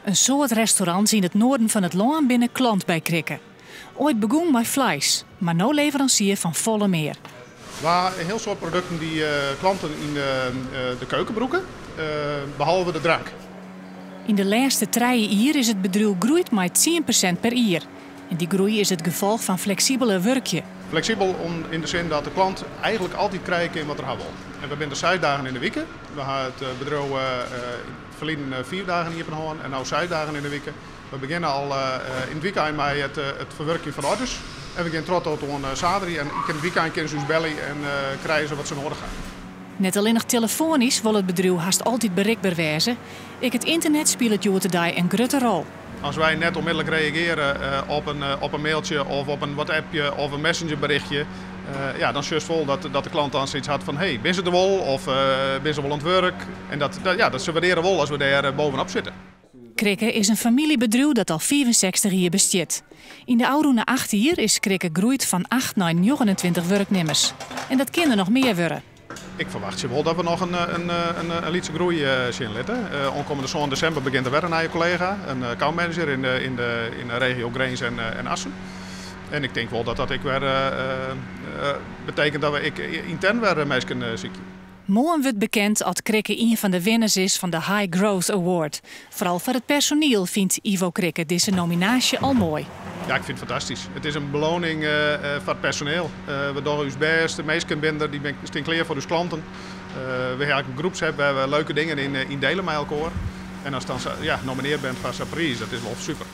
In soad restaurants yn it noarden fan it lân binne klant by Krikke. Oait begûn mei fleis, mar no leveransier fan folle mear. We ha in hiel soad produkten dy't klanten yn de keuken brûke, behalve de drank. Yn de lêste 3 jier is it bedriuw groeid mei 10% per jier. En dy groei is it gefolch fan fleksibeler wurkjen. Fleksibel yn de sin dat de klant eigentlik altyd krije kin wat er ha wol. En we binne der 6 dagen yn de wike. We ha it bedriuw ferline 5 dagen iepen hân en no 6 dagen yn de wike. We begjinne al yn it wykein mei it ferwurkjen fan orders. En we gean troch tot oan saterdei. En yn it wykein kinne se ús belje en krije se wat se nedich ha. Net allinnich telefoanysk wol it bedriuw hast altyd berikber wêze. Ek it ynternet spilet hjoed-de-dei in grutte rol. As wy net onmiddellik reagearje op in mailtsje of op in WhatsAppje of in messengerberichtje, ja, dan sjochst wol dat de klant dan sayts hat fan: hey, binne se der wol of binne se wol oan it wurk? En ja, dat se wurdearje wol as we dêr bovenop sitte. Krikke is in famyljebedriuw dat al 65 jier bestiet. Yn de ôfrûne 8 jier is Krikke groeid fan 8 nei 29 wurknimmers. En dat kin der noch mear wurde. Ik ferwachtsje wol dat we noch in lytse groei sjen litte. Oankommende 7 desimber begjint der wer in nije kollega, in accountmanager yn de regio Grins en Assen. En ik tink wol dat dat ek wer betekent dat we ek yntern wer minsken sykje. Moarn wurdt bekend oft Krikke ien fan de winners is fan de High Growth Award. Foaral foar it personiel fynt Ivo Krikke dizze nominaasje al moai. Ja, ik fyn it fantastysk. It is in beloaning foar it personiel. We dogge ús bêst, de minsken binne der, dy steane klear foar ús klanten. We ha in groepsapp wêr't we leuke dingen yn diele mei elkoar. En ast dan, ja, nominearre bist foar sa'n priis, dat is wol super.